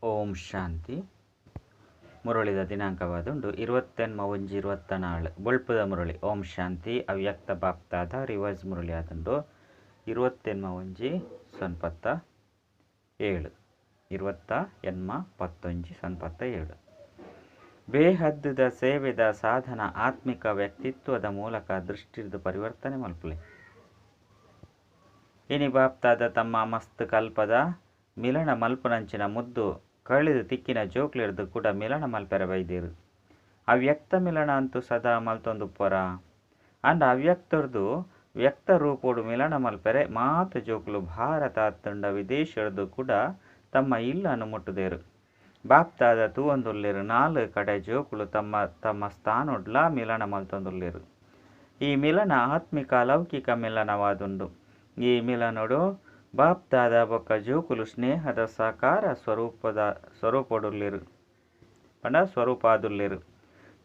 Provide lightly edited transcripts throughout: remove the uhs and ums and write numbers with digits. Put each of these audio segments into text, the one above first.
ಓಂ ಶಾಂತಿ. ಮುರಳಿದ ದಿನಾಂಕವಾದುಂಡು 28/1/24. ಬೊಳ್ಪುದ ಮುರಳಿ. ಓಂ ಶಾಂತಿ. ಅವ್ಯಕ್ತ ಬಾಪ್ತಾದ ರಿವರ್ಸ್ ಮುರಳಿ ಆದುಂಡು 28/1/07. 28/11/07. ಬೇಹದ್ದುದ ಸೇವೆದ ಸಾಧನ ಆತ್ಮಿಕ ವ್ಯಕ್ತಿತ್ವದ ಮೂಲಕ ದೃಷ್ಟಿರ್ದು ಪರಿವರ್ತನೆ ಮಲ್ಪುಲೆ. ಇನಿ ಬಾಪ್ತಾದ ತಮ್ಮ ಮಸ್ತ್ ಕಲ್ಪದ ಮಿಲನ ಮಲ್ಪುನಂಚಿನ ಮುದ್ದು ಕಳೆದು ತಿಕ್ಕಿನ ಜೋಕ್ಲೆರ್ದು ಕೂಡ ಮಿಲನ ಮಲ್ಪೆರ ಬೈದೇರು. ಅವ್ಯಕ್ತ ಮಿಲನ ಅಂತೂ ಸದಾ ಮಲ್ತೊಂದುಪ್ಪರ ಅಂಡ ಅವ್ಯಕ್ತರ್ದು ವ್ಯಕ್ತ ರೂಪೋಡು ಮಿಲನ ಮಲ್ಪೆರೆ ಮಾತ ಜೋಕ್ಲು ಭಾರತ ಅತ್ತಂಡ ವಿದೇಶರ್ದು ಕೂಡ ತಮ್ಮ ಇಲ್ಲನ್ನು ಮುಟ್ಟುದೇರು. ಬಾಪ್ತಾದ ತೂವೊಂದುಲ್ಲೇರು ನಾಲ್ ಕಡೆ ಜೋಕುಲು ತಮ್ಮ ತಮ್ಮ ಸ್ಥಾನೊಡ್ಲಾ ಮಿಲನ ಮಲ್ತೊಂದುಲ್ಲೇರು. ಈ ಮಿಲನ ಆತ್ಮಿಕ ಲೌಕಿಕ ಮಿಲನವಾದುಂಡು. ಈ ಮಿಲನೊಡು ಬಾಪ್ತಾದ ಬೊಕ್ಕ ಜೋಕುಲು ಸ್ನೇಹದ ಸಾಕಾರ ಸ್ವರೂಪಡುಲ್ಲೇರು ಪಂಡ ಸ್ವರೂಪಾದುಲ್ಲೇರು.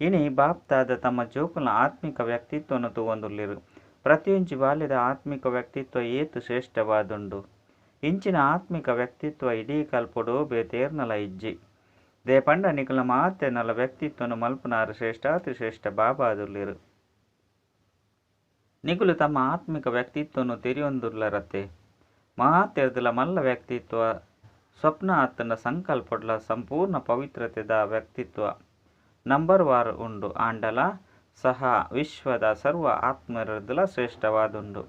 ಇನಿ ಬಾಪ್ತಾದ ತಮ್ಮ ಜೋಕುಲ ಆತ್ಮಿಕ ವ್ಯಕ್ತಿತ್ವವನ್ನು ತೂವೊಂದುಲ್ಲೇರು. ಪ್ರತಿಯೊಂಜಿ ಬಾಲ್ಯದ ಆತ್ಮಿಕ ವ್ಯಕ್ತಿತ್ವ ಏತು ಶ್ರೇಷ್ಠವಾದುಂಡು. ಇಂಚಿನ ಆತ್ಮಿಕ ವ್ಯಕ್ತಿತ್ವ ಇಡೀ ಕಲ್ಪೊಡು ಬೇತೇರ್ನಲ ಇಜ್ಜಿ. They ಪಂಡ ನಿಕುಲ ಮಾತೆನಲ ವ್ಯಕ್ತಿತ್ವನು ಮಲ್ಪುನಾರು ಶ್ರೇಷ್ಠಾತಿ ಶ್ರೇಷ್ಠ ಬಾಬಾದುಲ್ಲೇರು. ನಿಕುಲು ತಮ್ಮ ಆತ್ಮಿಕ ವ್ಯಕ್ತಿತ್ವನು ತೆರೆಯೊಂದುಲ್ಲರತ್ತೆ. ಮಾತೆರ್ದಲ ಮಲ್ಲ ವ್ಯಕ್ತಿತ್ವ ಸ್ವಪ್ನ ಆತನ ಸಂಕಲ್ಪಡ್ಲ ಸಂಪೂರ್ಣ ಪವಿತ್ರತೆದ ವ್ಯಕ್ತಿತ್ವ ನಂಬರ್ ವಾರ್ ಉಂಡು. ಆಂಡಲ ಸಹ ವಿಶ್ವದ ಸರ್ವ ಆತ್ಮರದಲ ಶ್ರೇಷ್ಠವಾದುಂಡು.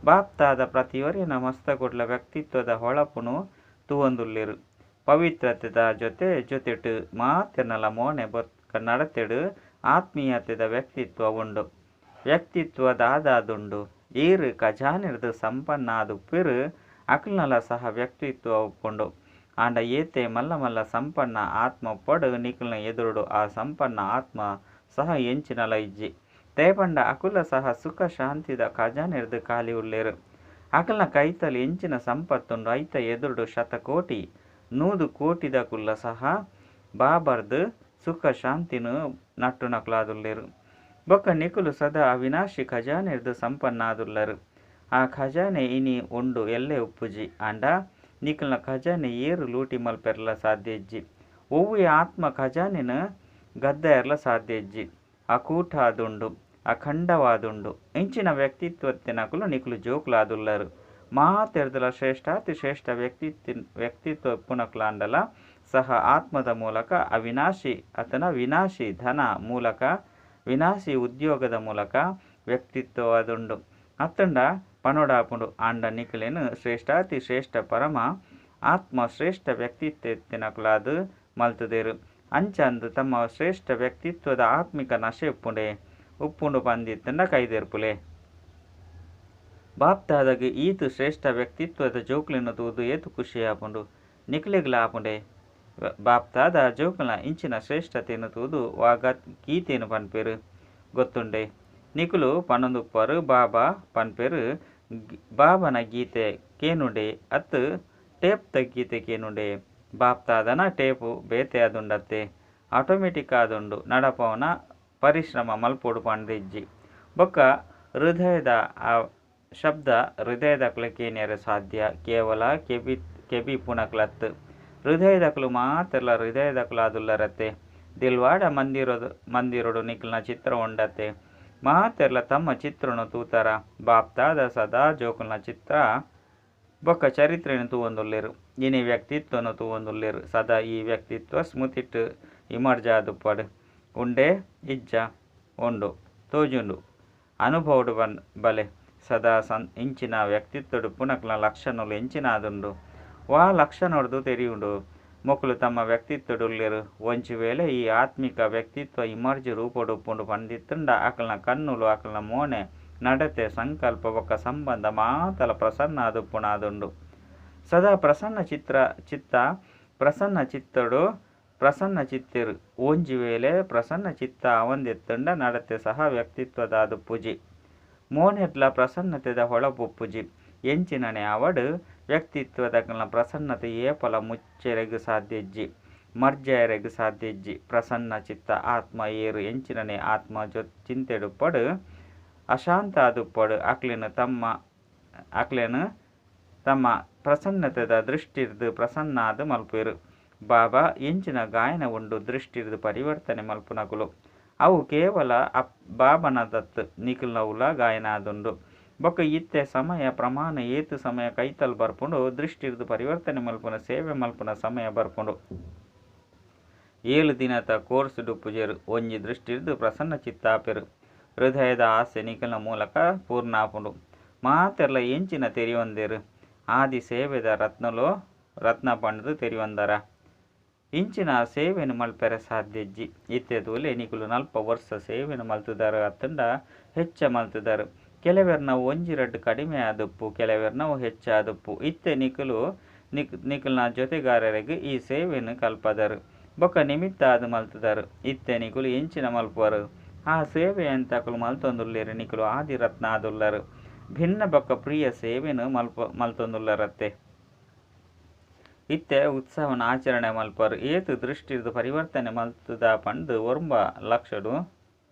ಬಾಪ್ತಾದ ಪ್ರತಿಯೊರಿನ ಮಸ್ತಕೊಡ್ಲ ವ್ಯಕ್ತಿತ್ವದ ಹೊಳಪುನು ತೂವೊಂದುಲ್ಲೇರು. ಪವಿತ್ರತೆದ ಜೊತೆ ಜೊತೆಟು ಮಾತೆನಲ ಮೋನೆ ಬೊಕ್ಕ ನಡತೆಡು ಆತ್ಮೀಯತೆದ ವ್ಯಕ್ತಿತ್ವ ಉಂಡು. ವ್ಯಕ್ತಿತ್ವ ದಾದಾದುಂಡು. ಈರು ಖಜಾನಿರ್ದು ಸಂಪನ್ನ ಆದುಪ್ಪಿರು ಅಕ್ಲ್ನಲ ಸಹ ವ್ಯಕ್ತಿತ್ವ ಉಪ್ಪುಂಡು. ಆಂಡ ಏತೆ ಮಲ್ಲ ಮಲ್ಲ ಸಂಪನ್ನ ಆತ್ಮ ಪಡು ನಿಕಲ್ನ ಎದುರುಡು ಆ ಸಂಪನ್ನ ಆತ್ಮ ಸಹ ಎಂಚಿನಲ ಇಜ್ಜಿ. ತೇಪಂಡ ಅಕುಲ ಸಹ ಸುಖ ಶಾಂತಿದ ಖಜಾನಿರ್ದು ಖಾಲಿ ಉಲ್ಲೇರು. ಅಕಲ್ನ ಕೈತಲ್ ಎಂಚಿನ ಸಂಪತ್ತುಂಡು ಐತ ಎದುರುಡು ಶತಕೋಟಿ 100 ಕೋಟಿದ ಕುಲ್ಲ ಸಹ ಬಾಬರ್ದು ಸುಖ ಶಾಂತಿನು ನಟ್ಟುನಕ್ಲಾದುಲ್ಲೇರು. ಬೊಕ್ಕ ನಿಕುಲು ಸದಾ ಅವಿನಾಶಿ ಖಜಾನಿರ್ದು ಸಂಪನ್ನಾದುಲ್ಲರು. ಆ ಖಜಾನೆ ಇನಿ ಉಂಡು ಎಲ್ಲೆ ಉಪ್ಪುಜಿ. ಆಂಡ ನಿಕಲ್ನ ಖಜಾನೆ ಏರು ಲೂಟಿ ಮಲ್ಪೆರ್ಲ ಸಾಧ್ಯ ಇಜ್ಜಿ. ಒವ್ವೆ ಆತ್ಮ ಖಜಾನೆನ ಗದ್ದೆರ್ಲ ಸಾಧ್ಯ ಇಜ್ಜಿ. ಅಕೂಟಾದುಂಡು, ಅಖಂಡವಾದುಂಡು. ಇಂಚಿನ ವ್ಯಕ್ತಿತ್ವತ್ತಿನಕುಲು ನಿಕುಲು ಜೋಕ್ಲಾದುಲ್ಲರು. ಮಾತೆರ್ದಲ ಶ್ರೇಷ್ಠಾತಿ ಶ್ರೇಷ್ಠ ವ್ಯಕ್ತಿತ್ವ ಪುನಕ್ಲಾಂಡಲ ಸಹ ಆತ್ಮದ ಮೂಲಕ ಅವಿನಾಶಿ ಅತನ ವಿನಾಶಿ ಧನ ಮೂಲಕ ವಿನಾಶಿ ಉದ್ಯೋಗದ ಮೂಲಕ ವ್ಯಕ್ತಿತ್ವವಾದುಂಡು. ಅತ್ತಂಡ ಪನೊಡಾಪುಂಡು. ಆಂಡ ನಿಕುಲೇನು ಶ್ರೇಷ್ಠಾತಿ ಶ್ರೇಷ್ಠ ಪರಮ ಆತ್ಮ ಶ್ರೇಷ್ಠ ವ್ಯಕ್ತಿತ್ವತ್ತಿನಕುಲಾದು ಮಲ್ತುದೇರು. ಅಂಚಂದು ತಮ್ಮ ಶ್ರೇಷ್ಠ ವ್ಯಕ್ತಿತ್ವದ ಆತ್ಮಿಕ ನಶೆ ಉಪ್ಪುಂಡೆ ಉಪ್ಪುಂಡು ಪಂದಿತ್ತಂಡ ಕೈದೇರ್ಪುಲೆ. ಬಾಪ್ತಾದಗ ಈತು ಶ್ರೇಷ್ಠ ವ್ಯಕ್ತಿತ್ವದ ಜೋಕ್ಲೆನು ತೂದು ಏತು ಖುಷಿಯಾಪುಂಡು. ನಿಕ್ಲೆಗ್ಲ ಆಪುಂಡೆ. ಬಾಪ್ತಾದ ಜೋಕುಲ ಇಂಚಿನ ಶ್ರೇಷ್ಠತೆಯನ್ನು ತೂದು ವಾಗ ಗೀತೆನು ಪನ್ಪೇರು ಗೊತ್ತುಂಡೆ. ನಿಕುಲು ಪನೊಂದುಪ್ಪರು ಬಾಬಾ ಪನ್ಪೇರು. ಬಾಬನ ಗೀತೆ ಕೇನುಂಡೆ ಅತ್ತು ಟೇಪ್ದ ಗೀತೆ ಕೇನುಂಡೆ. ಬಾಪ್ತಾದನ ಟೇಪು ಬೇತೆ ಆದುಂಡತ್ತೆ, ಆಟೋಮೆಟಿಕ್ ಆದುಂಡು. ನಡಪವನ ಪರಿಶ್ರಮ ಮಲ್ಪೊಡು ಪಂಡಿಜ್ಜಿ. ಬೊಕ್ಕ ಹೃದಯದ ಆ ಶಬ್ದ ಹೃದಯದಕ್ಲೆ ಕೇನ್ಯರೆ ಸಾಧ್ಯ. ಕೇವಲ ಕೆಬಿ ಕೆಬಿ ಪುನಕ್ಲತ್ತು ಹೃದಯದಕ್ಲು ಮಾತ್ರಲ ಹೃದಯದಕ್ಲಾದುಲ್ಲರತ್ತೆ. ದಿಲ್ವಾಡ ಮಂದಿರೋಡು ನಿಕ್ಲ್ನ ಚಿತ್ರ ಉಂಡತ್ತೆ. ಮಾತೆರ್ಲ ತಮ್ಮ ಚಿತ್ರನು ತೂತರ. ಬಾಪ್ತಾದ ಸದಾ ಜೋಕುಲ್ನ ಚಿತ್ರ ಬೊಕ್ಕ ಚರಿತ್ರೆಯನ್ನು ತೂವೊಂದುಲ್ಲೇರು. ಇನಿ ವ್ಯಕ್ತಿತ್ವನು ತೂವೊಂದುಲ್ಲೇರು. ಸದಾ ಈ ವ್ಯಕ್ತಿತ್ವ ಸ್ಮೃತಿಟ್ಟು ಇಮರ್ಜಾದುಪ್ಪಡು ಉಂಡೆ ಇಜ್ಜ ಉಂಡು ತೋಜುಂಡು ಅನುಭವಡು ಬಲೆ. ಸದಾ ಇಂಚಿನ ವ್ಯಕ್ತಿತ್ವಡು ಪುನಕ್ಲ ಲಕ್ಷಣಲು ಎಂಚಿನಾದುಂಡು ವಾ ಲಕ್ಷಣೊಡ್ದು ತೆರಿಯುಂಡು. ಮೊಕುಲು ತಮ್ಮ ವ್ಯಕ್ತಿತ್ವಡುಲ್ಲೇರು. ಒಂಜಿ ವೇಳೆ ಈ ಆತ್ಮಿಕ ವ್ಯಕ್ತಿತ್ವ ಇಮರ್ಜಿ ರೂಪೊಡು ಉಪ್ಪುಂಡು ಪಂದಿತ್ತುಂಡ ಅಕಲ್ನ ಕಣ್ಣುಲು ಅಕಲ್ನ ಮೋನೆ ನಡತೆ ಸಂಕಲ್ಪ ಬೊಕ್ಕ ಸಂಬಂಧ ಮಾತಲ ಪ್ರಸನ್ನ ಆದುಪ್ಪುಣಾದುಂಡು. ಸದಾ ಪ್ರಸನ್ನ ಚಿತ್ತ ಪ್ರಸನ್ನ ಚಿತ್ತಡು ಪ್ರಸನ್ನ ಚಿತ್ತಿರು. ಒಂಜಿ ವೇಳೆ ಪ್ರಸನ್ನ ಚಿತ್ತ ಅವಂದಿತ್ತುಂಡ ನಡತೆ ಸಹ ವ್ಯಕ್ತಿತ್ವದಾದುಪ್ಪುಜಿ. ಮೋನೆಡ್ಲ ಪ್ರಸನ್ನತೆದ ಹೊಳಪುಪ್ಪುಜಿ. ಎಂಚಿನನೆ ಅವಡು ವ್ಯಕ್ತಿತ್ವದಕಲ್ನ ಪ್ರಸನ್ನತೆ ಏಪಲ ಮುಚ್ಚೆರೆಗ್ ಸಾಧ್ಯ ಇಜ್ಜಿ, ಮರ್ಜೆರೆಗ್ ಸಾಧ್ಯ ಇಜ್ಜಿ. ಪ್ರಸನ್ನ ಚಿತ್ತ ಆತ್ಮ ಏರು ಎಂಚಿನನೆ ಆತ್ಮ ಚಿಂತೆಡುಪ್ಪಡು ಅಶಾಂತ ಆದುಪ್ಪಡು ಅಕ್ಲೆನು ತಮ್ಮ ಪ್ರಸನ್ನತೆದ ದೃಷ್ಟಿರ್ದು ಪ್ರಸನ್ನಾದ ಮಲ್ಪೇರು. ಬಾಬಾ ಎಂಚಿನ ಗಾಯನ ಉಂಡು ದೃಷ್ಟಿರ್ದು ಪರಿವರ್ತನೆ ಮಲ್ಪುನಕುಲು ಅವು ಕೇವಲ ಬಾಬನ ದತ್ತು ನಿಖಲ್ನವುಲ ಗಾಯನ ಆದುಂಡು ಬೊಕ್ಕ ಇತ್ತೆ ಸಮಯ ಪ್ರಮಾಣ ಏತು ಸಮಯ ಕೈತಲ್ ಬರ್ಪುಂಡು ದೃಷ್ಟಿರ್ದು ಪರಿವರ್ತನೆ ಮಲ್ಪುನ ಸೇವೆ ಮಲ್ಪುನ ಸಮಯ ಬರ್ಪುಂಡು. 7 ದಿನದ ಕೋರ್ಸ್ ಡುಪ್ಪುಜೆರು ಒಂಜಿ ದೃಷ್ಟಿರ್ದು ಪ್ರಸನ್ನ ಚಿತ್ತಾಪೆರು ಹೃದಯದ ಆಸೆ ನಿಖಲ್ನ ಮೂಲಕ ಪೂರ್ಣಾಪುಂಡು. ಮಾತೆರ್ಲ ಎಂಚಿನ ತೆರಿಯೊಂದೇರು ಆದಿ ಸೇವೆದ ರತ್ನಲೋ ರತ್ನ ಪಂಡ್ದು ತೆರಿಯೊಂದರ ಇಂಚಿನ ಸೇವೆನು ಮಲ್ಪೆರೆ ಸಾಧ್ಯಜ್ಜಿ. ಇತ್ತೆ ತೂಲೆ ನಿಕುಲು 40 ವರ್ಷ ಸೇವೆನು ಮಲ್ತುದಾರು ಅತ್ತಂಡ ಹೆಚ್ಚ ಮಲ್ತುದಾರು. ಕೆಲವೆರ್ನವು ಒಂಜಿ ರಡ್ಡ್ ಕಡಿಮೆ ಆದುಪ್ಪು, ಕೆಲವೆರ್ನವು ಹೆಚ್ಚಾದುಪ್ಪು. ಇತ್ತೆ ನಿಕುಲು ನಿಕುಲ್ನ ಜೊತೆಗಾರರಿಗೆ ಈ ಸೇವೆನು ಕಲ್ಪದರು ಬೊಕ್ಕ ನಿಮಿತ್ತ ಆದ್ ಮಲ್ತುದಾರು. ಇತ್ತೆ ನಿಕುಲು ಎಂಚಿನ ಮಲ್ಪುವರು ಆ ಸೇವೆ ಅಂತಕುಲು ಮಲ್ತೊಂದುಲ್ಲೇರು. ನಿಕುಲು ಆದಿ ರತ್ನ ಆದುಲ್ಲರು ಭಿನ್ನ ಬೊಕ್ಕ ಪ್ರಿಯ ಸೇವೆನು ಮಲ್ತೊಂದುಲ್ಲರತ್ತೆ. ಇತ್ತೆ ಉತ್ಸವನ ಆಚರಣೆ ಮಲ್ಪರು ಏತು ದೃಷ್ಟಿರ್ದು ಪರಿವರ್ತನೆ ಮಲ್ತುದ ಪಂದು 9 ಲಕ್ಷಡು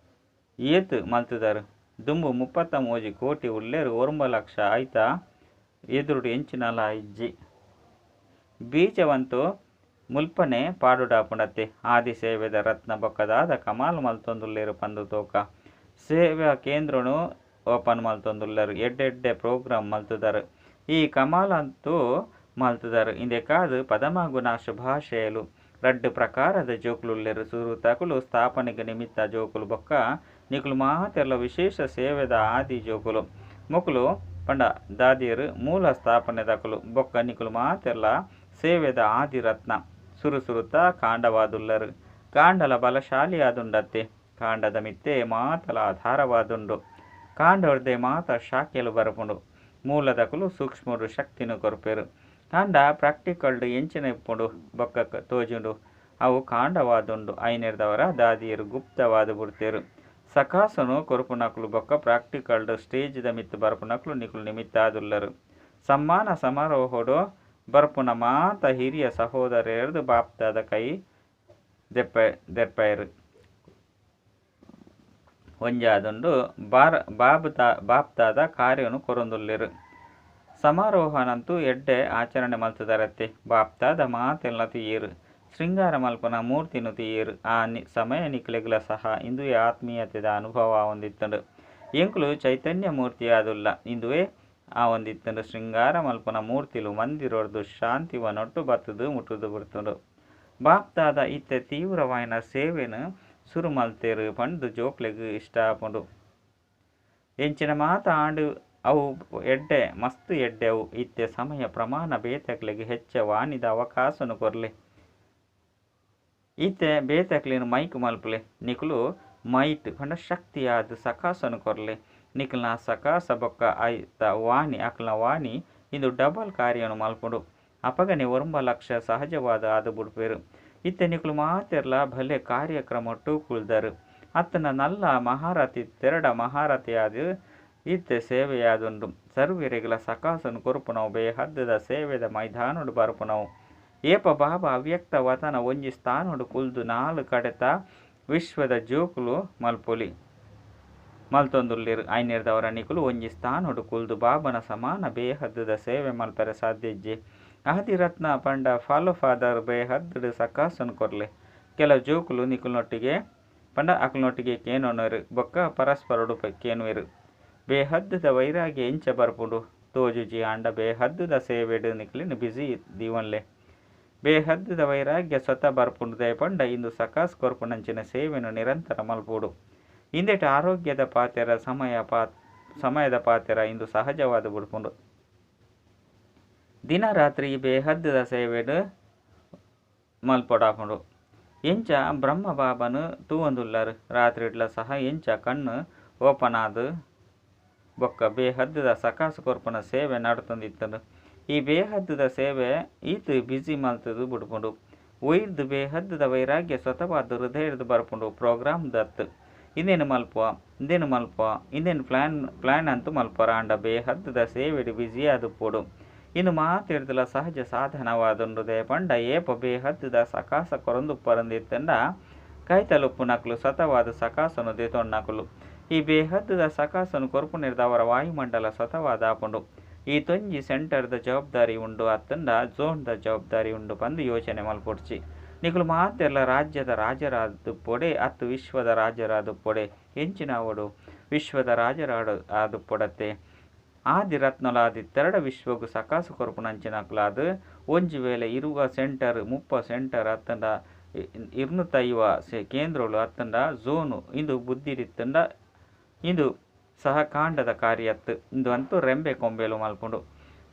ಏತು ಮಲ್ತುದಾರು. ದುಂಬು 33 ಕೋಟಿ ಉಲ್ಲೇರು 9 ಲಕ್ಷ ಆಯ್ತಾ ಎದುರುಡು ಎಂಚಿನಲ ಇಜ್ಜಿ. ಬೀಜವಂತೂ ಮುಲ್ಪನೆ ಪಾಡುಡಾಪುಂಡತ್ತೆ. ಆದಿ ಸೇವೆದ ರತ್ನ ಬೊಕ್ಕದಾದ ಕಮಾಲ್ ಮಲ್ತೊಂದುಲ್ಲೇರು ಪಂದು ತೋಕ ಸೇವಾ ಕೇಂದ್ರನು ಓಪನ್ ಮಲ್ತೊಂದುಲ್ಲೇರು. ಎಡ್ಡೆ ಪ್ರೋಗ್ರಾಮ್ ಮಲ್ತುದಾರು. ಈ ಕಮಾಲ್ ಅಂತೂ ಮಲ್ತುದಾರು. ಇಂದೆಕಾದು ಪದಮಗುಣ ಶುಭಾಶಯಲು. 2 ಪ್ರಕಾರದ ಜೋಕುಲುಲ್ಲೇರು. ಸುರುತಕುಲು ಸ್ಥಾಪನೆಗೆ ನಿಮಿತ್ತ ಜೋಕುಲು ಬೊಕ್ಕ ನಿಕುಲು ಮಾತೆರ್ಲ ವಿಶೇಷ ಸೇವೆದ ಆದಿ ಜೋಕುಲು. ಮೊಕುಲು ಪಂಡ ದಾದಿಯರು ಮೂಲ ಸ್ಥಾಪನೆದಕುಲು ಬೊಕ್ಕ ನಿಕುಲು ಮಾತೆರ್ಲ ಸೇವೆದ ಆದಿ ರತ್ನ. ಸುರು ಸುರುತ ಕಾಂಡವಾದುಲ್ಲರು. ಕಾಂಡಲ ಬಲಶಾಲಿ ಆದುಂಡತ್ತೆ. ಕಾಂಡದ ಮಿತ್ತೆ ಮಾತಲ ಆಧಾರವಾದುಂಡು. ಕಾಂಡೊರ್ದೆ ಮಾತ ಶಾಖೆಲು ಬರಪುಂಡು. ಮೂಲದಕುಲು ಸೂಕ್ಷ್ಮಡು ಶಕ್ತಿನು ಕೊರ್ಪೆರು. ಕಾಂಡ ಪ್ರಾಕ್ಟಿಕಲ್ಡ್ ಎಂಚಿನ ಇಪ್ಪುಂಡು ಬೊಕ್ಕ ತೋಜುಂಡು ಅವು ಕಾಂಡವಾದುಂಡು. ಐನೆರ್ದವರ ದಾದಿಯರು ಗುಪ್ತವಾದ ಬುಡ್ತೇರು. ಸಕಾಸನು ಕೊರ್ಪುನಕುಲು ಬೊಕ್ಕ ಪ್ರಾಕ್ಟಿಕಲ್ಡ್ ಸ್ಟೇಜ್ದ ಮಿತ್ತು ಬರ್ಪುನಕುಲು ನಿಕುಲು ನಿಮಿತ್ತಾದುಲ್ಲರು. ಸಮ್ಮಾನ ಸಮಾರೋಹಡು ಬರ್ಪುನ ಮಾತ ಹಿರಿಯ ಸಹೋದರರ್ದು ಬಾಪ್ತಾದ ಕೈ ದೆಪ್ಪೈರು. ಒಂಜಾದುಂಡು ಬಾಪ್ತಾದ ಕಾರ್ಯನು ಕೊರೊಂದುಲ್ಲೇರು. ಸಮಾರೋಹನಂತೂ ಎಡ್ಡೆ ಆಚರಣೆ ಮಲ್ತುದಾರತ್ತೆ. ಬಾಪ್ತಾದ ಮಾತೆಲ್ಲ ತೀಯೇರು. ಶೃಂಗಾರ ಮಲ್ಪನ ಮೂರ್ತಿನು ತೀಯೇರು. ಆ ಸಮಯ ನಿಕ್ಲೆಗ್ಲ ಸಹ ಇಂದುವೆ ಆತ್ಮೀಯತೆದ ಅನುಭವ ಹೊಂದಿತ್ತಂಡು. ಎಂಕುಲು ಚೈತನ್ಯ ಮೂರ್ತಿಯಾದುಲ್ಲ ಇಂದುವೆ ಆ ಒಂದಿತ್ತಂಡು. ಶೃಂಗಾರ ಮಲ್ಪನ ಮೂರ್ತಿಲು ಮಂದಿರೊರ್ದು ಶಾಂತಿವನೊಟ್ಟು ಬತ್ತದು ಮುಟ್ಟುದು ಬಿಡ್ತುಂಡು. ಬಾಪ್ತಾದ ಇತ್ತೆ ತೀವ್ರವಾಯಿನ ಸೇವೆನು ಸುರು ಮಲ್ತೇರು ಪಂಡು ಜೋಕ್ಲೆಗ್ ಇಷ್ಟ ಆಪುಂಡು. ಎಂಚಿನ ಮಾತ ಆಂಡು ಅವು ಎಡ್ಡೆ ಮಸ್ತ್ ಎಡ್ಡೆ ಅವು. ಇತ್ತೆ ಸಮಯ ಪ್ರಮಾಣ ಬೇತಕ್ಲೆಗ್ ಹೆಚ್ಚ ವಾಣಿದ ಅವಕಾಶನು ಕೊರ್ಲೆ. ಇತ್ತೆ ಬೇತಕ್ಲೆನ್ ಮೈಕ್ ಮಲ್ಪುಲೆ. ನಿಕುಲು ಮೈಟ್ ಪಂಡ ಶಕ್ತಿಯಾದ ಸಕಾಸನು ಕೊರ್ಲೆ. ನಿಕಲ್ನ ಸಕಾಸ ಬೊಕ್ಕ ಆಯ್ತ ವಾಣಿ ಅಕ್ಲ್ನ ವಾಣಿ ಇಂದು ಡಬಲ್ ಕಾರ್ಯನು ಮಲ್ಪುಂಡು. ಅಪಗನೆ 9 ಲಕ್ಷ ಸಹಜವಾದ ಆದು ಬುಡ್ಪೇರು. ಇತ್ತೆ ನಿಕುಲು ಮಾತೆರ್ಲ ಭಲೆ ಕಾರ್ಯಕ್ರಮೊಟ್ಟು ಕುಳ್ದರು. ಅತ್ತನ ನಲ್ಲ ಮಹಾರಥಿ ತೆರಡ ಮಹಾರಥಿಯಾದ ಇತ್ತೆ ಸೇವೆಯಾದುಂಡು. ಸರ್ವೆರೆಗ್ಲ ಸಕಾಸನು ಕೊರ್ಪುನವು ಬೇಹದ್ದದ ಸೇವೆದ ಮೈದಾನೊಡು ಬರ್ಪುನವು. ಏಪ ಬಾಬಾ ಅವ್ಯಕ್ತ ವತನ ಒಂಜಿ ಸ್ಥಾನೊಡು ಕುಲ್ದು 4 ಕಡೆತ ವಿಶ್ವದ ಜೋಕುಲು ಮಲ್ಪೊಲಿ ಮಲ್ತೊಂದುಲ್ಲೇರು. ಐನೆರ್ದವರ ನಿಕುಲು ಒಂಜಿ ಸ್ಥಾನೊಡು ಕುಲ್ದು ಬಾಬನ ಸಮಾನ ಬೇಹದ್ದದ ಸೇವೆ ಮಲ್ಪೆರೆ ಸಾಧ್ಯಜ್ಜೆ. ಆದಿರತ್ನ ಪಂಡ ಫಾಲೋ ಫಾದರ್ ಬೇಹದ್ದು ಸಕಾಸನು ಕೊರ್ಲೆ. ಕೆಲವು ಜೋಕುಲು ನಿಕುಲ್ನೊಟ್ಟಿಗೆ ಪಂಡ ಅಕ್ಲ್ನೊಟ್ಟಿಗೆ ಕೇನೊನರು ಬೊಕ್ಕ ಪರಸ್ಪರೊಡು ಕೇನುವೆರು. ಬೇಹದ್ದುದ ವೈರಾಗ್ಯ ಎಂಚ ಬರ್ಪುಂಡು ತೋಜುಜಿ ಆಂಡ ಬೇಹದ್ದುದ ಸೇವೆಡು ನಿಕ್ಲಿನ ಬಿಸಿ ದೀವನ್ಲೆ. ಬೇಹದ್ದುದ ವೈರಾಗ್ಯ ಸ್ವತಃ ಬರ್ಪುಂಡು ದಯಪಂಡ ಇಂದು ಸಕಾಸ್ ಕೊರ್ಪುನಂಚಿನ ಸೇವೆನು ನಿರಂತರ ಮಲ್ಪುಡು. ಇಂದೆಟ ಆರೋಗ್ಯದ ಪಾತೆರ ಸಮಯದ ಪಾತೆರ ಇಂದು ಸಹಜವಾದ ಬುಡ್ಪುಂಡು. ದಿನ ರಾತ್ರಿ ಬೇಹದ್ದುದ ಸೇವೆಡು ಮಲ್ಪೊಡಾಪುಂಡು. ಎಂಚ ಬ್ರಹ್ಮ ಬಾಬನು ತೂವೊಂದುಲ್ಲರು. ರಾತ್ರಿಡ್ಲ ಸಹ ಎಂಚ ಕಣ್ಣು ಓಪನ್ ಆದು ಬೊಕ್ಕ ಬೇಹದ್ದುದ ಸಕಾಸು ಕೊರ್ಪುನ ಸೇವೆ ನಡತೊಂದಿತ್ತಂಡು. ಈ ಬೇಹದ್ದುದ ಸೇವೆ ಈತು ಬಿಸಿ ಮಲ್ತದು ಬುಡ್ಪುಂಡು. ಒಯ್ದು ಬೇಹದ್ದುದ ವೈರಾಗ್ಯ ಸ್ವತಃವಾದ ಹೃದಯದ ಬರ್ಪುಂಡು. ಪ್ರೋಗ್ರಾಮ್ ದತ್ತು ಇಂದೇನು ಮಲ್ಪುವ ಇಂದೇನು ಮಲ್ಪುವ ಇಂದೇನು ಪ್ಲ್ಯಾನ್ ಅಂತೂ ಮಲ್ಪರ ಆಂಡ ಬೇಹದ್ದುದ ಸೇವೆಡು ಬಿಸಿ ಆದುಪ್ಪೊಡು. ಇನ್ನು ಮಾತೆರ್ದಲ ಸಹಜ ಸಾಧನವಾದುಂಡು. ದಯಪಂಡ ಏಪ ಬೇಹದ್ದುದ ಸಕಾಸ ಕೊರೊಂದುಪ್ಪರಂದಿತ್ತಂಡ ಕೈತಲುಪ್ಪುನಕುಲು ಸತವಾದ ಸಕಾಸನು ದೇತೊಣ್ಣಕುಲು. ಈ ಬೇಹದ್ದುದ ಸಕಾಸನು ಕೊರ್ಪುನಿರ್ದ ಅವರ ವಾಯುಮಂಡಲ ಸ್ವತವಾದ ಆಪುಂಡು. ಈ ತೊಂಜಿ ಸೆಂಟರ್ದ ಜವಾಬ್ದಾರಿ ಉಂಡು ಅತ್ತಂಡ ಝೋನ್ದ ಜವಾಬ್ದಾರಿ ಉಂಡು ಪಂದ್ ಯೋಚನೆ ಮಲ್ಪೊಡ್ಚಿ. ನಿಕುಲು ಮಾತೆರ್ಲ ರಾಜ್ಯದ ರಾಜರಾದುಪ್ಪೊಡೆ ಅತ್ತು ವಿಶ್ವದ ರಾಜರಾದುಪ್ಪೊಡೆ. ಎಂಚಿನಾವೊಡು ವಿಶ್ವದ ರಾಜರಾಡು ಆದುಪ್ಪೊಡತ್ತೆ. ಆದಿ ರತ್ನಲಾದಿತ್ತೆರಡ ವಿಶ್ವಗು ಸಕಾಸು ಕೊರ್ಪುನಂಚಿನಕುಲಾದ್ ಒಂಜಿ ವೇಳೆ 20 ಸೆಂಟರ್ 30 ಸೆಂಟರ್ ಅತ್ತಂಡ 250 ಕೇಂದ್ರಗಳು ಅತ್ತಂಡ ಝೋನು ಇಂದು ಬುದ್ಧಿಡಿತ್ತಂಡ ಇಂದು ಸಹ ಕಾಂಡದ ಕಾರ್ಯತ್ತು ಇಂದು ಅಂತೂ ರೆಂಬೆ ಕೊಂಬೆಲು ಮಲ್ಪುಂಡು.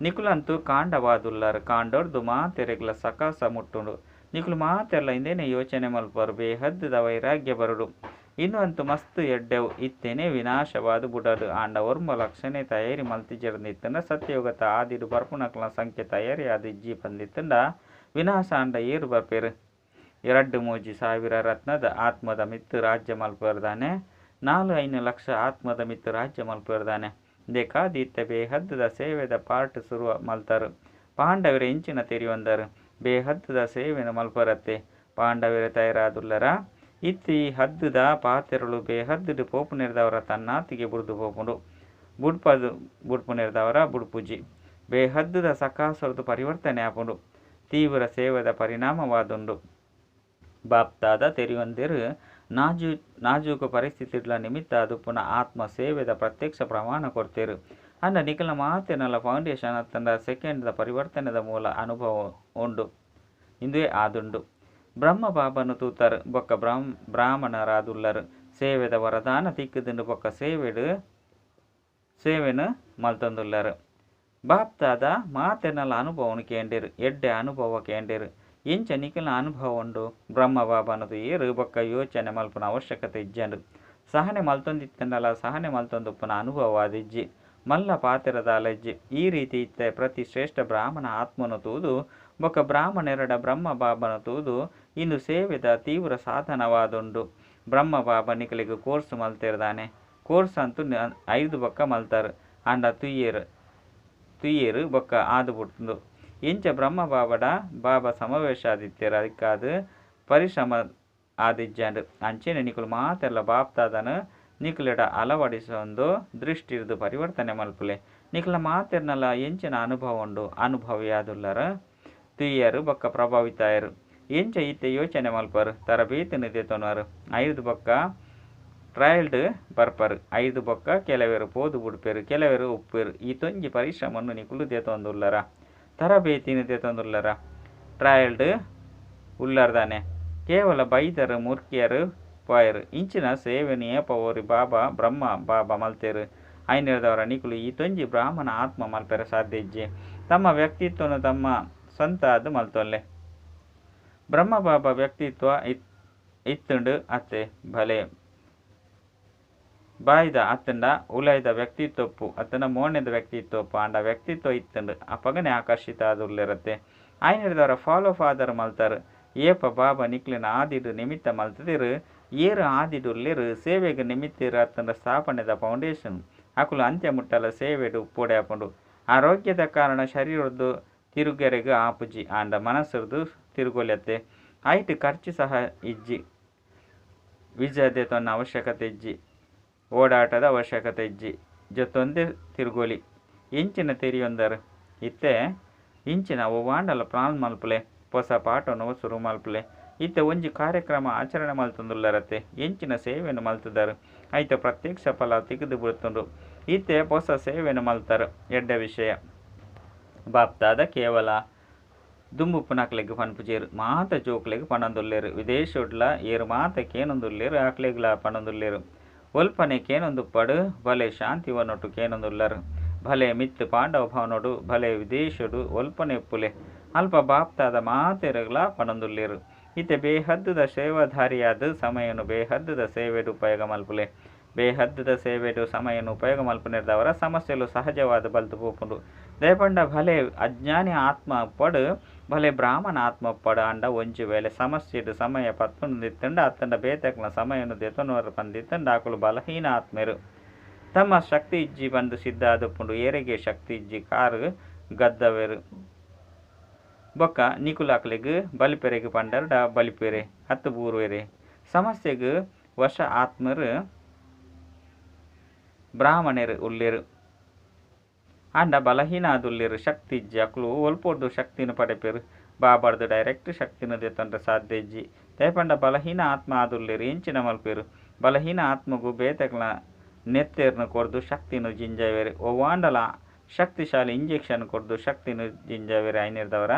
ನಿಕುಲಂತೂ ಕಾಂಡವಾದುಲ್ಲರ್ ಕಾಂಡೊರ್ದು ಮಾತೆರೆಗ್ಲ ಸಕಾಸ ಮುಟ್ಟುಂಡು. ನಿಕುಲು ಮಾತೆರ್ಲ ಇಂದೇನೆ ಯೋಚನೆ ಮಲ್ಪರು ಬೇಹದ್ದುದ ವೈರಾಗ್ಯ ಬರಡು. ಇಂದು ಅಂತೂ ಮಸ್ತ್ ಎಡ್ಡೆವು ಇತ್ತೇನೆ ವಿನಾಶವಾದ ಬುಡಡು ಆಂಡ 9 ಲಕ್ಷನೇ ತಯಾರಿ ಮಲ್ತಿಜೆರ್ಂದಿತ್ತಂಡ ಸತ್ಯಯುಗತ ಆದಿಡು ಬರ್ಪುನಕ್ಲ ಸಂಖ್ಯೆ ತಯಾರಿ ಆದಿಜ್ಜಿ ಪಂದಿತ್ತಂಡ ವಿನಾಶ ಆಂಡ ಏರು ಬರ್ಪೇರು. 2-3 ಸಾವಿರ ರತ್ನದ ಆತ್ಮದ ಮಿತ್ತು ರಾಜ್ಯ ಮಲ್ಪರ್ದಾನೆ 4-5 ಲಕ್ಷ ಆತ್ಮದ ಮಿತ್ತು ರಾಜ್ಯ ಮಲ್ಪರ್ದಾನೆ. ದೇಕಾದಿತ್ತ ಬೇಹದ್ದುದ ಸೇವೆದ ಪಾರ್ಟ್ ಸುರು ಮಲ್ತಾರು. ಪಾಂಡವರ ಇಂಚಿನ ತೆರಿಯೊಂದರು ಬೇಹದ್ದುದ ಸೇವೆನ ಮಲ್ಪರತ್ತೆ. ಪಾಂಡವರ ತಯಾರಾದುಲ್ಲರ ಇತ್ತಿ ಹದ್ದುದ ಪಾತೆರಳು ಬೇಹದ್ದುಡು ಪೋಪುನೆರ್ದವರ ತನ್ನಾತಿಗೆ ಬುಡ್ದು ಪೋಪುಂಡು. ಬುಡ್ಪದು ಬುಡ್ಪುನೆರ್ದವರ ಬುಡ್ಪುಜಿ. ಬೇಹದ್ದುದ ಸಕಾಸೊರ್ದು ಪರಿವರ್ತನೆ ಆಪುಂಡು. ತೀವ್ರ ಸೇವೆದ ಪರಿಣಾಮವಾದುಂಡು. ಬಾಪ್ತಾದ ತೆರಿಯೊಂದಿರು ನಾಜೂಕು ಪರಿಸ್ಥಿತಿಗಳ ನಿಮಿತ್ತ ಅದು ಪುನಃ ಆತ್ಮ ಸೇವೆದ ಪ್ರತ್ಯಕ್ಷ ಪ್ರಮಾಣ ಕೊಡ್ತೇರು. ಅಂಡ ನಿಖಲ ಮಾತೆನಲ ಫೌಂಡೇಶನ್ ಅತ್ತಂಡ ಸೆಕೆಂಡ್ದ ಪರಿವರ್ತನೆದ ಮೂಲ ಅನುಭವ ಉಂಡು ಇಂದುವೇ ಆದುಂಡು. ಬ್ರಹ್ಮ ಬಾಬನು ತೂತರು ಬೊಕ್ಕ ಬ್ರಾಹ್ಮಣರಾದುಲ್ಲರು ಸೇವೆದ ವರದಾನ ತಿಕ್ಕುದಿಂಡು ಬೊಕ್ಕ ಸೇವೆನು ಮಲ್ತೊಂದುಲ್ಲರು. ಬಾಪ್ತಾದ ಮಾತೆನಲ ಅನುಭವನು ಕೇಂಡಿರು ಎಡ್ಡೆ ಅನುಭವ ಕೇಂಡಿರು. ಇಂಚ ನಿಖಲ ಅನುಭವ ಉಂಡು. ಬ್ರಹ್ಮ ಬಾಬನದು ಏರು ಬೊಕ್ಕ ಯೋಚನೆ ಮಲ್ಪುನ ಅವಶ್ಯಕತೆ ಇಜ್ಜಂಡು. ಸಹನೆ ಮಲ್ತೊಂದಿತ್ತಂಡಲ ಸಹನೆ ಮಲ್ತೊಂದುಪ್ಪುನ ಅನುಭವ ಆದಿಜ್ಜಿ ಮಲ್ಲ ಪಾತೆರದ ಅಲಜ್ಜಿ. ಈ ರೀತಿ ಇತ್ತೆ ಪ್ರತಿ ಶ್ರೇಷ್ಠ ಬ್ರಾಹ್ಮಣ ಆತ್ಮನು ತೂದು ಬೊಕ್ಕ ಬ್ರಾಹ್ಮಣೆರಡ ಬ್ರಹ್ಮ ಬಾಬನ ತೂದು ಇಂದು ಸೇವೆದ ತೀವ್ರ ಸಾಧನವಾದುಂಡು. ಬ್ರಹ್ಮ ಬಾಬ ನಿಕಲಿಗೆ ಕೋರ್ಸ್ ಮಲ್ತಿರ್ದಾನೆ. ಕೋರ್ಸ್ ಅಂತೂ 5 ಬೊಕ್ಕ ಮಲ್ತಾರು ಅಂಡ ತುಯ್ಯೇರು ಬೊಕ್ಕ ಆದು ಬಿಡ್ತು. ಇಂಚ ಬ್ರಹ್ಮ ಬಾಬಡ ಬಾಬಾ ಸಮಾವೇಶ ಆದಿತ್ಯರ ಅದಕ್ಕಾದ ಪರಿಶ್ರಮ ಆದಿಜ್ಜಂಡು. ಅಂಚೆನೆ ನಿಕುಲು ಮಾತೆಲ್ಲ ಬಾಪ್ತಾದನ ನಿಕುಲೆಡ ಅಳವಡಿಸೊಂದು ದೃಷ್ಟಿರ್ದು ಪರಿವರ್ತನೆ ಮಲ್ಪುಲೆ. ನಿಕುಲ ಮಾತೆರ್ನಲ ಎಂಚಿನ ಅನುಭವ ಉಂಡು. ಅನುಭವಿಯಾದುಲ್ಲರ ತುಯ್ಯರು ಬೊಕ್ಕ ಪ್ರಭಾವಿತಾಯರು. ಎಂಚ ಇತ್ತೆ ಯೋಚನೆ ಮಲ್ಪರು ತರಬೇತಿನ ದೆತೊನರು. 5 ಬೊಕ್ಕ ಟ್ರಯಲ್ಡ್ ಬರ್ಪರು. 5 ಬೊಕ್ಕ ಕೆಲವರು ಪೋದು ಬುಡ್ಪೇರು ಕೆಲವರು ಉಪ್ಪೇರು. ಈ ತೊಂಜಿ ಪರಿಶ್ರಮವನ್ನು ನಿಕುಲು ದೆತೊಂದುಲ್ಲರ ತರಬೇತಿನ ದೆತೊಂದುಲ್ಲರ ಟ್ರಯಲ್ಡ್ ಉಲ್ಲರ್ದಾನೆ. ಕೇವಲ ಬೈದರು ಮೂರ್ಖಿಯರು ಪೋಯರು. ಇಂಚಿನ ಸೇವೆನು ಏಪ ಓರಿ ಬಾಬಾ ಬ್ರಹ್ಮ ಬಾಬಾ ಮಲ್ತೇರು. ಐನೆರ್ದವರ ನಿಕುಲು ಈ ತೊಂಜಿ ಬ್ರಾಹ್ಮಣ ಆತ್ಮ ಮಲ್ಪೆರ ಸಾಧ್ಯ ಇಜ್ಜಿ. ತಮ್ಮ ವ್ಯಕ್ತಿತ್ವನು ತಮ್ಮ ಸ್ವಂತ ಅದು ಮಲ್ತೊಲ್ಲೆ. ಬ್ರಹ್ಮ ಬಾಬಾ ವ್ಯಕ್ತಿತ್ವ ಇತ್ತುಂಡು ಅತ್ತೆ ಭಲೆ ಬಾಯ್ದ ಅತ್ತಂಡ ಉಲೈದ ವ್ಯಕ್ತಿತ್ವಪ್ಪು ಅತ್ತಂಡ ಮೋನೆದ ವ್ಯಕ್ತಿತ್ವಪ್ಪು ಆಂಡ ವ್ಯಕ್ತಿತ್ವ ಇತ್ತುಂಡು ಅಪಗನೆ ಆಕರ್ಷಿತ ಆದುಲ್ಲಿರತ್ತೆ. ಐನೆರ್ದವರ ಫಾಲೋ ಫಾದರ್ ಮಲ್ತಾರು. ಏಪ ಬಾಬಾ ನಿಕ್ಲಿನ ಆದಿಡು ನಿಮಿತ್ತ ಮಲ್ತದಿರು ಏರು ಆದಿಡುಲ್ಲೇರು ಸೇವೆಗೆ ನಿಮಿತ್ತಿರು ಅತ್ತಂಡ ಸ್ಥಾಪನೆದ ಫೌಂಡೇಶನ್ ಅಕುಲು ಅಂತ್ಯ ಮುಟ್ಟಲ ಸೇವೆಡು ಉಪ್ಪೋಡೆ ಆಪುಂಡು. ಆರೋಗ್ಯದ ಕಾರಣ ಶರೀರದ್ದು ತಿರುಗೆರೆಗು ಆಪುಜಿ ಆಂಡ ಮನಸ್ಸುರ್ದು ತಿರುಗೊಲೆತ್ತೆ. ಐಟ್ ಖರ್ಚು ಸಹ ಇಜ್ಜಿ. ವಿಜಯದೆ ತನ್ನ ಅವಶ್ಯಕತೆ ಇಜ್ಜಿ. ಓಡಾಟದ ಅವಶ್ಯಕತೆ ಇಜ್ಜಿ. ಜೊತ್ತೊಂದೇ ತಿರುಗೋಲಿ. ಇಂಚಿನ ತೆರಿಯೊಂದರು ಇತ್ತೆ ಇಂಚಿನ ಒವ್ವಾಂಡಲ ಪ್ಲಾನ್ ಮಲ್ಪುಲೆ. ಹೊಸ ಪಾಠನು ಶುರು ಮಲ್ಪುಲೆ. ಇತ್ತೆ ಒಂಜಿ ಕಾರ್ಯಕ್ರಮ ಆಚರಣೆ ಮಲ್ತೊಂದುಲ್ಲರತ್ತೆ. ಎಂಚಿನ ಸೇವೆಯನ್ನು ಮಲ್ತದರು ಐತ ಪ್ರತ್ಯಕ್ಷ ಫಲ ತಿಗದು ಬಿಡ್ತುಂಡು. ಇತ್ತೆ ಹೊಸ ಸೇವೆಯನ್ನು ಮಲ್ತಾರು ಎಡ್ಡೆ ವಿಷಯ. ಬಾಪ್ತಾದ ಕೇವಲ ದುಂಬುಪ್ಪುನಕ್ಲೆಗ್ ಪನ್ಪುಜೆರ್ ಮಾತ ಜೋಕ್ಲೆಗ್ ಪನೊಂದುಲ್ಲೆರ್. ವಿದೇಶೊಡ್ಲ ಏರು ಮಾತ ಕೇನೊಂದುಲ್ಲೆರ್ ಅಕ್ಲೆಗ್ಲ ಪನೊಂದುಲ್ಲೆರ್. ಒಲ್ಪನೆ ಕೇನೊಂದುಪ್ಪಡು ಭಲೆ ಶಾಂತಿವನೊಟ್ಟು ಕೇನೊಂದುಲ್ಲರು. ಭಲೆ ಮಿತ್ತು ಪಾಂಡವ ಭವನೊಡು ಭಲೆ ವಿದೇಶೊಡು ಒಲ್ಪನೆ ಉಪ್ಪುಲೆ ಅಲ್ಪ ಬಾಪ್ತಾದ ಮಾತೆರೆಗ್ಲ ಪನೊಂದುಲ್ಲೆರ್. ಇತ್ತೆ ಬೇಹದ್ದುದ ಸೇವಾಧಾರಿಯಾದ ಸಮಯನು ಬೇಹದ್ದುದ ಸೇವೆಡು ಉಪಯೋಗ ಮಲ್ಪುಲೆ. ಬೇಹದ್ದುದ ಸೇವೆಡು ಸಮಯನು ಉಪಯೋಗ ಮಲ್ಪುನೆರ್ದವರ ಸಮಸ್ಯೆಲು ಸಹಜವಾದ ಬಲ್ತು ಪೋಪುಂಡು. ದಯಪಂಡ ಭಲೆ ಅಜ್ಞಾನಿ ಆತ್ಮ ಪಡು ಭಲೆ ಬ್ರಾಹ್ಮಣ ಆತ್ಮ ಪಡು ಅಂಡ ಒಂಜಿ ವೇಳೆ ಸಮಸ್ಯೆಡು ಸಮಯ ಪತ್ತೊಂದಿತ್ತಂಡ ಅತ್ತಂಡ ಬೇತಕ್ಲ ಸಮಯನು ದೆತೊನುವರು ಪಂದಿತ್ತಂಡ ಆಕುಲು ಬಲಹೀನ ಆತ್ಮೆರು. ತಮ್ಮ ಶಕ್ತಿ ಇಜ್ಜಿ ಬಂದು ಸಿದ್ಧ ಆದುಪ್ಪುಂಡು. ಏರೆಗೆ ಶಕ್ತಿ ಇಜ್ಜಿ ಕಾರು ಗದ್ದವೆರು. ಬೊಕ್ಕ ನಿಕುಲಾಕ್ಲೆಗ್ ಬಲಿಪೆರೆಗ್ ಪಂಡರ್ಡ ಬಲಿಪೆರೆ ಹತ್ತು ಬೂರುವೆರೆ. ಸಮಸ್ಯೆಗ್ ವಶ ಆತ್ಮರು ಬ್ರಾಹ್ಮಣರು ಉಲ್ಲೆರು. ಆಂಡ ಬಲಹೀನ ಆದುಲ್ಲೆರ್ ಶಕ್ತಿ ಇಜ್ಜಿ ಅಕುಲು ಒಲ್ಪೊರ್ದು ಶಕ್ತಿನ ಪಡೆಪೆರ್ ಬಾಬಾರ್ದು ಡೈರೆಕ್ಟ್ ಶಕ್ತಿನ ದೆತ್ತೊಂಡ್ರೆ ಸಾಧ್ಯ ಇಜ್ಜಿ ದಯಪಂಡ ಬಲಹೀನ ಆತ್ಮ ಆದುಲ್ಲೆರ್ ಎಂಚಿನ ಮಲ್ಪೆರ್ ಬಲಹೀನ ಆತ್ಮಗು ಬೇತೆಕ್ಲ ನೆತ್ತೆರ್ನ ಕೊರ್ದು ಶಕ್ತಿನ ಜಿಂಜಾವೇರು ಒವ್ವಾಂಡಲ ಶಕ್ತಿಶಾಲಿ ಇಂಜೆಕ್ಷನ್ ಕೊರ್ದು ಶಕ್ತಿನ ಜಿಂಜಾವೇರು ಐನಿರ್ದವರ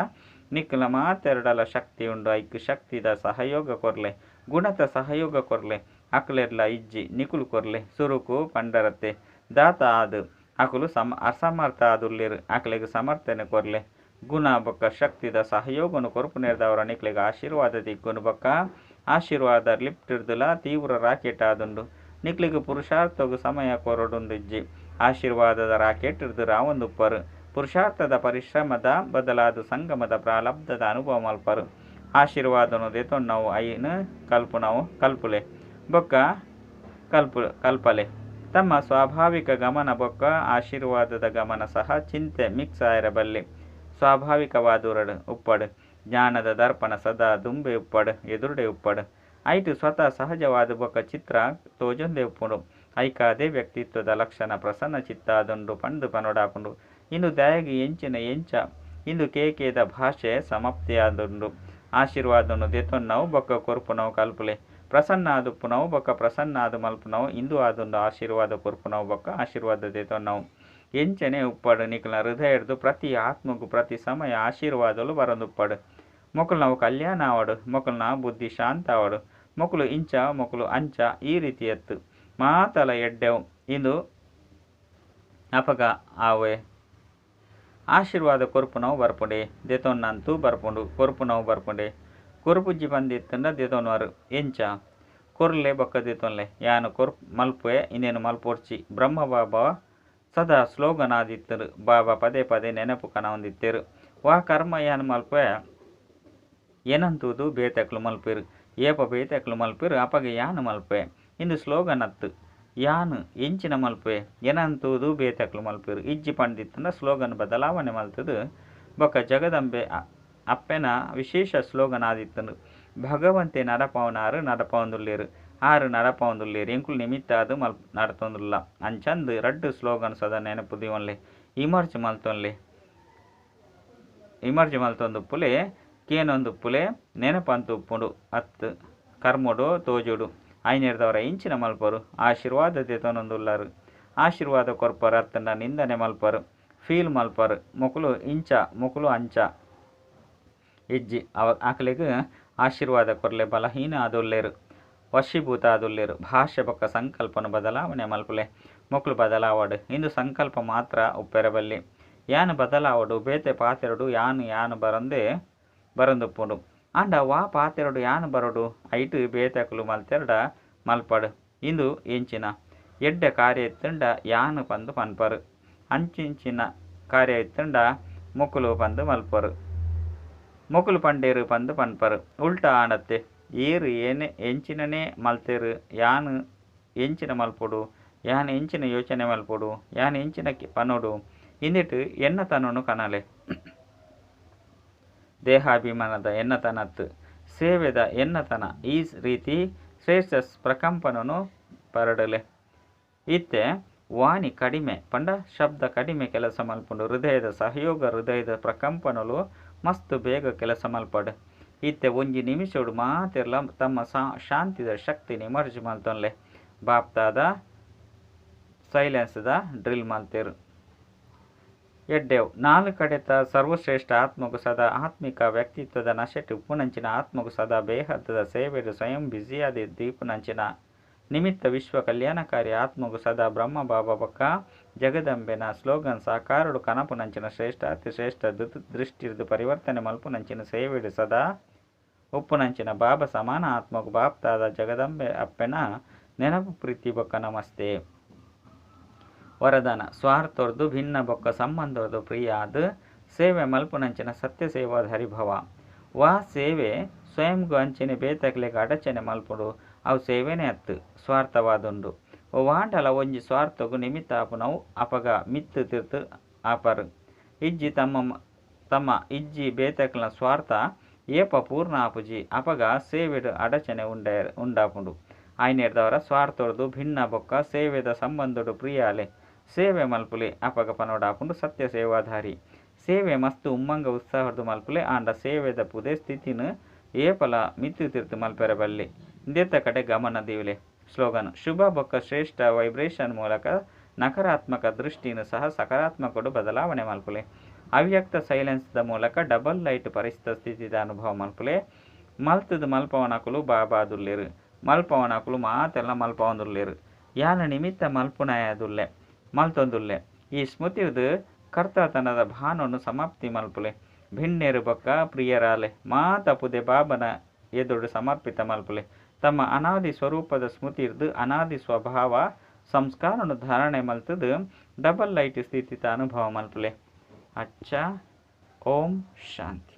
ನಿಕ್ಕಲ ಮಾತೆರಡಲ ಶಕ್ತಿ ಉಂಡು ಐಕ್ ಶಕ್ತಿದ ಸಹಯೋಗ ಕೊರ್ಲೆ ಗುಣತ ಸಹಯೋಗ ಕೊರ್ಲೆ ಅಕ್ಲೆಡ್ಲ ಇಜ್ಜಿ ನಿಕುಲು ಕೊರ್ಲೆ ಸುರುಕು ಪಂಡರತ್ತೆ ದಾತ ಆದ್ ಅಕುಲು ಅಸಮರ್ಥ ಆದುಲ್ಲೆರ್ ಅಕ್ಲೆಗ್ ಸಮರ್ಥನೆ ಕೊರ್ಲೆ ಗುಣ ಬೊಕ್ಕ ಶಕ್ತಿದ ಸಹಯೋಗನು ಕೊರ್ಪುನೇರ್ದವರ ನಿಕ್ಲೆಗ್ ಆಶೀರ್ವಾದ ತಿಕ್ಕುನು ಬೊಕ್ಕ ಆಶೀರ್ವಾದ ಲಿಫ್ಟಿರ್ದುಲ ತೀವ್ರ ರಾಕೆಟ್ ಆದುಂಡು ನಿಕ್ಲೆಗ್ ಪುರುಷಾರ್ಥಗ್ ಸಮಯ ಕೊರೊಡುಂದಿಜ್ಜಿ ಆಶೀರ್ವಾದದ ರಾಕೆಟ್ ಇರ್ದು ರಾವೊಂದುಪ್ಪರು ಪುರುಷಾರ್ಥದ ಪರಿಶ್ರಮದ ಬದಲಾದ ಸಂಗಮದ ಪ್ರಾಲಬ್ಧದ ಅನುಭವ ಮಲ್ಪರು ಆಶೀರ್ವಾದನು ದೆತೊನ್ನವು ಐನು ಕಲ್ಪುನವು ಕಲ್ಪುಲೆ ಬೊಕ್ಕ ಕಲ್ಪಲೆ ತಮ್ಮ ಸ್ವಾಭಾವಿಕ ಗಮನ ಬೊಕ್ಕ ಆಶೀರ್ವಾದದ ಗಮನ ಸಹ ಚಿಂತೆ ಮಿಕ್ಸ್ ಆಯರ ಬಲ್ಲೆ ಸ್ವಾಭಾವಿಕವಾದುರಡು ಉಪ್ಪಡು ಜ್ಞಾನದ ದರ್ಪಣ ಸದಾ ದುಂಬೆ ಉಪ್ಪಡು ಎದುರುಡೆ ಉಪ್ಪಡು ಐಟು ಸ್ವತಃ ಸಹಜವಾದ ಬೊಕ್ಕ ಚಿತ್ರ ತೋಜೊಂದೇ ಉಪ್ಪುಂಡು ಐಕಾದೇ ವ್ಯಕ್ತಿತ್ವದ ಲಕ್ಷಣ ಪ್ರಸನ್ನ ಚಿತ್ತಾದುಂಡು ಪಂಡು ಪನೊಡಾಪುಂಡು ಇಂದು ದಯಗೆ ಎಂಚಿನ ಎಂಚ ಇಂದು ಕೇಕೇದ ಭಾಷೆ ಸಮಾಪ್ತಿಯಾದುಂಡು ಆಶೀರ್ವಾದನು ದೆತೊನ್ನವು ಬೊಕ್ಕ ಕೊರ್ಪುನವು ಕಲ್ಪುಲೆ ಪ್ರಸನ್ನ ಆದುಪ್ಪುನವು ಬೊಕ್ಕ ಪ್ರಸನ್ನ ಆದು ಮಲ್ಪುನವು ಇಂದು ಆದುಂಡು ಆಶೀರ್ವಾದ ಕೊರ್ಪುನವು ಬೊಕ್ಕ ಆಶೀರ್ವಾದ ದೆತೊನ್ನವು ಎಂಚನೆ ಉಪ್ಪಡು ನಿಕಲ ಹೃದಯರ್ದು ಪ್ರತಿ ಆತ್ಮಗು ಪ್ರತಿ ಸಮಯ ಆಶೀರ್ವಾದಲು ಬರೊಂದುಪ್ಪಡು ಮೊಕಲು ನಾವು ಕಲ್ಯಾಣ ಆವಡು ಮೊಕಲ್ನ ಬುದ್ಧಿ ಶಾಂತ ಆವಡು ಮೊಕಲು ಇಂಚ ಮೊಕಲು ಅಂಚ ಈ ರೀತಿಯತ್ತು ಮಾತಲ ಎಡ್ಡೆವು ಇಂದು ಅಪಗ ಆವೆ ಆಶೀರ್ವಾದ ಕೊರ್ಪುನವು ಬರ್ಪುಂಡೆ ದೆತೊನ್ನಂತೂ ಬರ್ಪುಂಡು ಕೊರ್ಪುನವು ಬರ್ಪುಂಡೆ ಕೊರ್ಪುಜ್ಜಿ ಬಂದಿತ್ತಂಡ ದೆತೊನ್ವರು ಎಂಚ ಕೊರ್ಲೆ ಬೊಕ್ಕ ದೆತೊನ್ಲೆ ಯಾನು ಮಲ್ಪೆ ಇನ್ನೇನು ಮಲ್ಪೊರ್ಚಿ ಬ್ರಹ್ಮ ಬಾಬಾ ಸದಾ ಸ್ಲೋಗನ್ ಆದಿತ್ತರು ಬಾಬಾ ಪದೇ ಪದೇ ನೆನಪು ಕನವೊಂದಿತ್ತೇರು ವಾ ಕರ್ಮ ಯಾನು ಮಲ್ಪೆ ಏನಂತೂದು ಬೇತಕ್ಲು ಮಲ್ಪೇರು ಏಪ ಬೇತಕ್ಲು ಮಲ್ಪೇರು ಅಪಗೆ ಯಾನು ಮಲ್ಪೆ ಇಂದು ಸ್ಲೋಗನ್ ಅತ್ತು ಯಾನು ಎಂಚಿನ ಮಲ್ಪೆ ಏನಂತೂದು ಬೇತಕ್ಲು ಮಲ್ಪೇರು ಇಜ್ಜಿ ಪಂಡಿತ್ತಂಡ ಸ್ಲೋಗನ್ ಬದಲಾವಣೆ ಮಲ್ತದು ಬೊಕ್ಕ ಜಗದಂಬೆ ಅಪ್ಪೆನ ವಿಶೇಷ ಸ್ಲೋಗನ್ ಆದಿತ್ತನು ಭಗವಂತೆ ನಡಪವನಾರು ನಡಪವೊಂದುಲ್ಲೇರು ಆರು ನಡಪವೊಂದುಲ್ಲೇರು ಎಂಕುಲು ನಿಮಿತ್ತ ಅದು ನಡತೊಂದುಲ್ಲ ಅಂಚಂದು ರಡ್ಡು ಸ್ಲೋಗನ್ ಸದಾ ನೆನಪು ದೀವನ್ಲೆ ಇಮರ್ಜ್ ಮಲ್ತೊನ್ಲೆ ಇಮರ್ಜ್ ಮಲ್ತೊಂದುಪ್ಪುಲೆ ಕೇನೊಂದುಪ್ಪುಲೆ ನೆನಪಂತ ಉಪ್ಪುಂಡು ಅತ್ತು ಕರ್ಮೊಡು ತೋಜುಡು ಐನೇರ್ದವರ ಇಂಚಿನ ಮಲ್ಪರು ಆಶೀರ್ವಾದ ದೆತೊನೊಂದುಲ್ಲಾರು ಆಶೀರ್ವಾದ ಕೊರ್ಪರು ಅತ್ತಂಡ ನಿಂದನೆ ಮಲ್ಪರು ಫೀಲ್ ಮಲ್ಪರು ಮೊಕುಲು ಇಂಚ ಮೊಕುಲು ಅಂಚ ಇಜ್ಜಿ ಅವ ಆಕಲೆಗ್ ಆಶೀರ್ವಾದ ಕೊರ್ಲೆ ಬಲಹೀನ ಆದುಲ್ಲೇರು ವಶೀಭೂತ ಆದುಲ್ಲೇರು ಭಾಷೆ ಬೊಕ್ಕ ಸಂಕಲ್ಪನ ಬದಲಾವಣೆ ಮಲ್ಪುಲೆ ಮೊಕುಲು ಬದಲಾವಡು ಇಂದು ಸಂಕಲ್ಪ ಮಾತ್ರ ಉಪ್ಪೆರಬಲ್ಲಿ ಯಾನು ಬದಲಾವಡು ಬೇತೆ ಪಾತೆರಡು ಯಾನು ಯಾನು ಬರಂದೆ ಬರಂದುಪ್ಪುಂಡು ಆಂಡ ವಾ ಪಾತೆರಡು ಯಾನು ಬರಡು ಐಟು ಬೇತೆಕುಲು ಮಲ್ತೆರಡ ಮಲ್ಪಡು ಇಂದು ಎಂಚಿನ ಎಡ್ಡೆ ಕಾರ್ಯ ಇತ್ತಂಡ ಯಾನು ಪಂದು ಪನ್ಪರು ಅಂಚಿಂಚಿನ ಕಾರ್ಯ ಇತ್ತಂಡ ಮೊಕುಲು ಪಂದು ಮಲ್ಪರು ಮೊಕುಲು ಪಂಡೇರು ಪಂದು ಪನ್ಪರು ಉಲ್ಟಾ ಆಣತ್ತೆ ಏರು ಏನೇ ಎಂಚಿನನೇ ಮಲ್ತೇರು ಯಾನು ಎಂಚಿನ ಮಲ್ಪೊಡು ಯಾನು ಎಂಚಿನ ಯೋಚನೆ ಮಲ್ಪೊಡು ಯಾನು ಎಂಚಿನ ಪನೊಡು ಇಂದಿಟ್ಟು ಎನ್ನತನನು ಕನಲೆ ದೇಹಾಭಿಮಾನದ ಎನ್ನತನತ್ತು ಸೇವೆದ ಎನ್ನತನ ಈ ರೀತಿ ಶ್ರೇಷ್ಠ ಪ್ರಕಂಪನನು ಪರಡಲೆ ಇತ್ತೆ ವಾಣಿ ಕಡಿಮೆ ಪಂಡ ಶಬ್ದ ಕಡಿಮೆ ಕೆಲಸ ಮಲ್ಪುಂಡು ಹೃದಯದ ಸಹಯೋಗ ಹೃದಯದ ಪ್ರಕಂಪನಲು ಮಸ್ತ್ ಬೇಗ ಕೆಲಸ ಮಲ್ಪಡು ಇತ್ತೆ ಒಂಜಿ ನಿಮಿಷೋಡು ಮಾತೆರ್ಲ ತಮ್ಮ ಶಾಂತಿದ ಶಕ್ತಿ ಇಮರ್ಜ್ ಮಲ್ತೊನ್ಲೆ ಬಾಪ್ತಾದ ಸೈಲೆನ್ಸ್ದ ಡ್ರಿಲ್ ಮಲ್ತೇರು ಎಡ್ಡೆವು ನಾಲ್ಕು ಕಡೆತ ಸರ್ವಶ್ರೇಷ್ಠ ಆತ್ಮಗು ಸದಾ ಆತ್ಮಿಕ ವ್ಯಕ್ತಿತ್ವದ ನಶೆಟ್ ಉಪ್ಪುನಂಚಿನ ಆತ್ಮಗು ಸದಾ ಬೇಹದ್ದದ ಸೇವೆಡು ಸ್ವಯಂ ಬ್ಯುಸಿಯಾದ ದೀಪುನಂಚಿನ ನಿಮಿತ್ತ ವಿಶ್ವ ಕಲ್ಯಾಣಕಾರಿ ಆತ್ಮಗು ಸದಾ ಬ್ರಹ್ಮ ಬಾಬಾ ಬೊಕ್ಕ ಜಗದಂಬೆನ ಸ್ಲೋಗನ್ ಸಾಕಾರುಡು ಕನಪುನಂಚಿನ ಶ್ರೇಷ್ಠ ಅತಿ ಶ್ರೇಷ್ಠ ದೃಷ್ಟಿರ್ದು ಪರಿವರ್ತನೆ ಮಲ್ಪುನಂಚಿನ ಸೇವೆಡು ಸದಾ ಉಪ್ಪುನಂಚಿನ ಬಾಬಾ ಸಮಾನ ಆತ್ಮಗು ಬಾಪ್ತಾದ ಜಗದಂಬೆ ಅಪ್ಪೆನ ನೆನಪು ಪ್ರೀತಿ ಬೊಕ್ಕ ನಮಸ್ತೆ. ವರದಾನ ಸ್ವಾರ್ಥೊರ್ದು ಭಿನ್ನ ಬೊಕ್ಕ ಸಂಬಂಧೊರ್ದು ಪ್ರಿಯಾದ ಸೇವೆ ಮಲ್ಪುನಂಚಿನ ಸತ್ಯ ಸೇವಾದ ಹರಿಭವ ವಾ ಸೇವೆ ಸ್ವಯಂಗು ಅಂಚನೆ ಬೇತಕ್ಲೆಗ್ ಅಡಚಣೆ ಮಲ್ಪುಡು ಅವು ಸೇವೆನೇ ಅತ್ತು ಸ್ವಾರ್ಥವಾದುಂಡು. ವಾಂಡಲ ಒಂಜಿ ಸ್ವಾರ್ಥಗು ನಿಮಿತ್ತ ಆಪುನವು ಅಪಗ ಮಿತ್ತು ತಿರ್ತು ಆಪರು ಇಜ್ಜಿ ತಮ್ಮ ತಮ್ಮ ಇಜ್ಜಿ ಬೇತಕ್ಲೆನ ಸ್ವಾರ್ಥ ಏಪ ಪೂರ್ಣ ಆಪುಜಿ ಅಪಗ ಸೇವೆಡು ಅಡಚಣೆ ಉಂಡಾಪುಂಡು. ಆಯ್ನೆರ್ದವರ ಸ್ವಾರ್ಥೊರ್ದು ಭಿನ್ನ ಬೊಕ್ಕ ಸೇವೆದ ಸಂಬಂಧೊಡು ಪ್ರಿಯಾಲೆ ಸೇವೆ ಮಲ್ಪುಲೆ ಅಪಗ ಪನೊಡಾಪುಂಡು ಸತ್ಯ ಸೇವಾಧಾರಿ. ಸೇವೆ ಮಸ್ತ್ ಉಮ್ಮಂಗ ಉತ್ಸಾಹರ್ದ್ ಮಲ್ಪುಲೆ ಆಂಡ ಸೇವೆದ ಪುದೆ ಸ್ಥಿತಿನ್ ಏಪಲ ಮಿತ್ತ್ ತಿರ್ತ್ ಮಲ್ಪೆರೆ ಬಲ್ಲಿ. ಇಂದೆತ್ತ ಕಡೆ ಗಮನ ದೀವಲೆ. ಸ್ಲೋಗನ್, ಶುಭ ಬೊಕ್ಕ ಶ್ರೇಷ್ಠ ವೈಬ್ರೇಶನ್ ಮೂಲಕ ನಕಾರಾತ್ಮಕ ದೃಷ್ಟಿನ್ ಸಹ ಸಕಾರಾತ್ಮಕಡ್ ಬದಲಾವಣೆ ಮಲ್ಪುಲೆ. ಅವ್ಯಕ್ತ ಸೈಲೆನ್ಸ್ ದ ಮೂಲಕ ಡಬಲ್ ಲೈಟ್ ಪರಿಸ್ಥಿತಿದ ಅನುಭವ ಮಲ್ಪುಲೆ. ಮಲ್ತುದು ಮಲ್ಪವನಕುಲು ಬಾಬಾದುಲ್ಲೆರ್. ಮಲ್ಪವನಕುಲು ಮಾತೆಲ್ಲ ಮಲ್ಪವೊಂದುಲ್ಲೆರ್. ಯಾನ್ ನಿಮಿತ್ತ ಮಲ್ಪುನಾಯದುಲ್ಲೆ ಮಲ್ತೊಂದುಲ್ಲೆ. ಈ ಸ್ಮೃತಿರ್ದ್ ಕರ್ತತನದ ಭಾನೊನು ಸಮಾಪ್ತಿ ಮಲ್ಪುಲೆ. ಭಿಣ್ಣೆರ್ ಬೊಕ್ಕ ಪ್ರಿಯರಾಲೆ. ಮಾತ ಪುದೆ ಬಾಬನ ಎದುರುಡು ಸಮರ್ಪಿತ ಮಲ್ಪುಲೆ. ತಮ್ಮ ಅನಾದಿ ಸ್ವರೂಪದ ಸ್ಮೃತಿರ್ದ್ ಅನಾದಿ ಸ್ವಭಾವ ಸಂಸ್ಕಾರನ್ ಧಾರಣೆ ಮಲ್ತುದು ಡಬಲ್ ಲೈಟ್ ಸ್ಥಿತಿತ ಅನುಭವ ಮಲ್ಪುಲೆ. ಅಚ್ಚಾ. ಓಂ ಶಾಂತಿ.